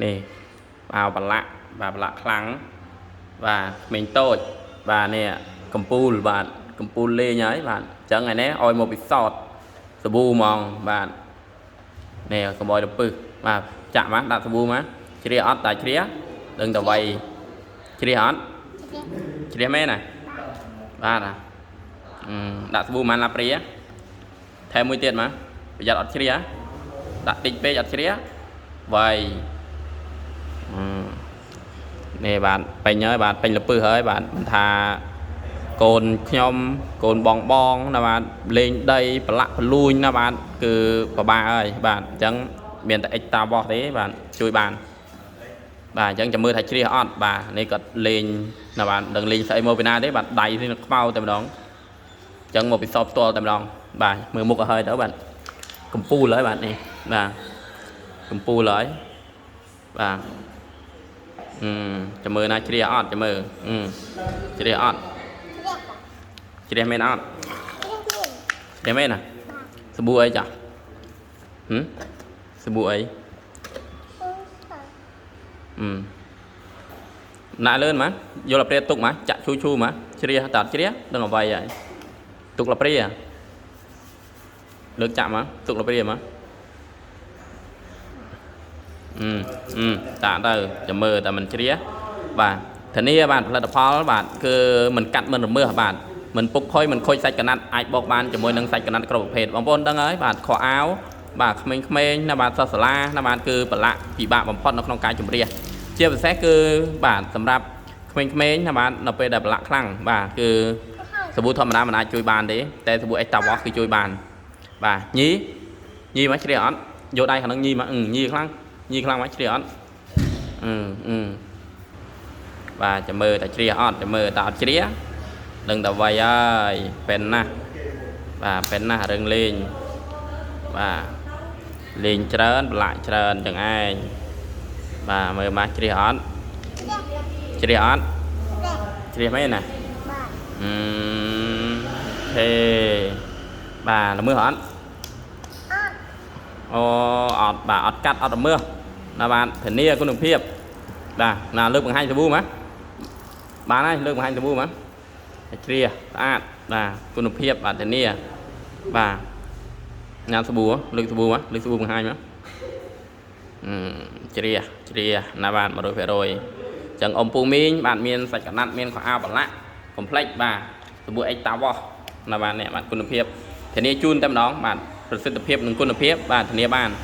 នេះបាទប្រឡាក់បាទប្រឡាក់ខ្លាំងបាទក្មេងតូចបាទនេះកំពូលបាទកំពូលលេងហើយបាទអញ្ចឹងថ្ងៃនេះឲ្យមកពិសោធន៍សាប៊ូហ្មងបាទនេះកុំឲ្យរពឹសបាទចាក់មកដាក់សាប៊ូមកជ្រាអត់តាជ្រាដឹងតែវៃជ្រាអត់ជ្រាមែនណាបាទណាអឺដាក់សាប៊ូប៉ុន្មានឡាព្រាថែមមួយទៀតមកប្រយ័ត្នអត់ជ្រាដាក់តិចពេកអត់ជ្រាវៃ អឺនេះបាទពេញហើយបាទពេញលពឹសហើយបាទមិនថាកូនខ្ញុំកូនបងបងណាបាទលេងដីប្រឡាក់ប្រលួញណាបាទគឺពិបាកហើយបាទអញ្ចឹងមានតែអិចតាបោះទេបាទជួយបានបាទអញ្ចឹងចាំមើលថាជ្រះអត់បាទនេះគាត់លេងណាបាទដឹងលេងស្អីមកពីណាទេបាទដៃនេះខ្មៅតែម្ដងអញ្ចឹងមកពិសោធន៍ផ្ទាល់តែម្ដងបាទមើលមុខឲ្យហើយទៅបាទកំពូលហើយបាទនេះបាទកំពូលហើយបាទ អឺចាំមើលណាជ្រះអត់ចាំមើលអឺជ្រះអត់ជ្រះមែនអត់ជ្រះមែនណាសាប៊ូអីចាហឹមសាប៊ូអីអឺណាក់លឿនមកយកលព្រាទុកមកចាក់ឈូឈូមកជ្រះតាត់ជ្រះដឹងអ្វីហើយទុកលព្រាលើកចាក់មកទុកលព្រាមកអឺអឺតាក់ទៅចាំមើលតែមិនជ្រះបាទធានាបាទផលិតផលបាទគឺមិនកាត់មិនរមើសបាទមិនពុកផុយមិនខូចសាច់កណាត់អាចបោកបានជាមួយនឹងសាច់កណាត់គ្រប់ប្រភេទបងប្អូនដឹងហើយបាទខោអាវបាទក្មេងៗណាបាទសិស្សសាលាណាបាទគឺប្រឡាក់ពិបាកបំផុតនៅក្នុងការជម្រះជាពិសេសគឺបាទសម្រាប់ក្មេងៗណាបាទនៅពេលដែលប្រឡាក់ខ្លាំងបាទគឺសាប៊ូធម្មតាមិនអាចជួយបានទេតែសាប៊ូអេតាវ៉សគឺជួយបានបាទញីញីមកជ្រះអត់យកដៃខាងហ្នឹងញីមកអឺញីខ្លាំងញីខ្លាំងមកជ្រះអត់អឺអឺ បាទចាំមើលតែជ្រះអត់ចាំមើលតែអត់ជ្រះដឹងតែវៃហើយប៉ែនណាស់បាទប៉ែនណាស់រឿងលេងបាទលេងច្រើនប្រឡាក់ច្រើនចឹងឯងបាទមើលមកជ្រះអត់ជ្រះអត់ជ្រះមែនណាអឺហេបាទល្មើសអត់អូអត់បាទអត់កាត់អត់ល្មើសណាបាទធានាគុណភាពបាទណាលើកបង្ហាញសាប៊ូមក បានហើយលើកបង្ហាញសាប៊ូមកជ្រាស្អាតបាទគុណភាពបាទធានាបាទញ៉ាំសាប៊ូលើកសាប៊ូមកលើកសាប៊ូបង្ហាញមកអឺជ្រាជ្រាណាបាទ100%អញ្ចឹងអ៊ំពូមីងបាទមានសាច់កណាត់មានខោអាវប្រឡាក់កុំភ្លេចបាទសាប៊ូអិចតាវ៉ោះណាបាទនេះបាទគុណភាពធានាជូនតែម្ដងបាទប្រសិទ្ធភាពនិងគុណភាពបាទធានាបាន។